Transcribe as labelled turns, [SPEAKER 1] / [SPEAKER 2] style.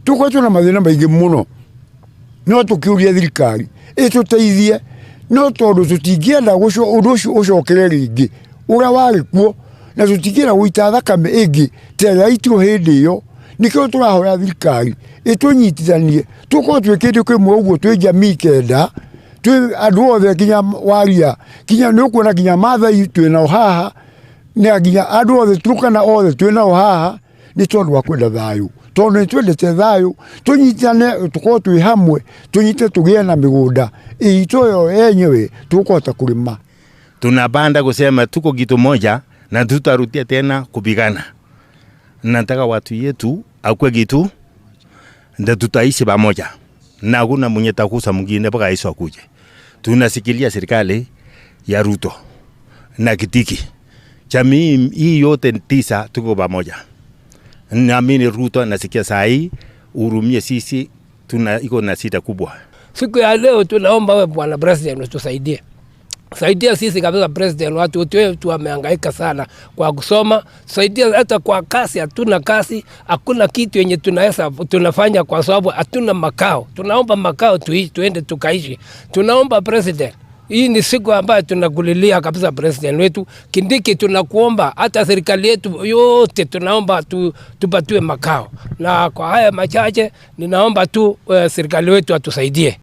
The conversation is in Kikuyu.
[SPEAKER 1] Tũkoretwo na mathĩna maingĩ mũno, no tũkĩũria thirikari ĩtũteithie, no tondũ tũtingĩenda ũndũ ũcio ũcokere rĩngĩ ũrĩa warĩ kuo, na tũtingĩenda gũita thakame ĩngĩ ta ĩrĩa yaitirwo hĩndĩ ĩyo. Nĩkĩo tũrahoya thirikari ĩtũnyitithanie tũkorwo twĩ kĩndũ kĩmwe ũguo, twĩ jamii 9, twĩ andũ othe, nginya waria, nginya nĩ ũkuona nginya Mathai twĩ nao haha, na nginya andũ othe Turkana othe twĩ nao haha, nĩ tondũ wa kwenda thayũ, tondũ nĩ twendete thayũ, tũnyitane, tũkorwo twĩ hamwe, tũnyite, tũgĩe na mĩgũnda itũ yo yenyewe tũkũhota kũrĩma.
[SPEAKER 2] Tunapanda kusema tuko kitu moja na tutarudia tena kupigana. Nataka watu yetu akwe kitu ndio tutaishi pamoja, na hakuna mwenye takusa mwingine mpaka Yesu akuje. Tunasikilia serikali ya Ruto na Kindiki, jamii hii yote 9 tuko pamoja. Naamini Ruto nasikia saa hii hurumie sisi, tuna iko na shida kubwa.
[SPEAKER 3] Siku ya leo tunaomba wewe Bwana President utusaidie. Saidia sisi kabisa President, watu wetu wamehangaika sana kwa kusoma. Saidia hata kwa kazi, hatuna kazi, hakuna kitu yenye tunaweza tunafanya kwa sababu hatuna makao. Tunaomba makao tuende tukaishi. Tunaomba President, hii ni siku ambayo tunakulilia kabisa President wetu Kindiki, tunakuomba hata serikali yetu yote tunaomba tupatiwe makao. Na kwa haya machache ninaomba tu serikali wetu atusaidie.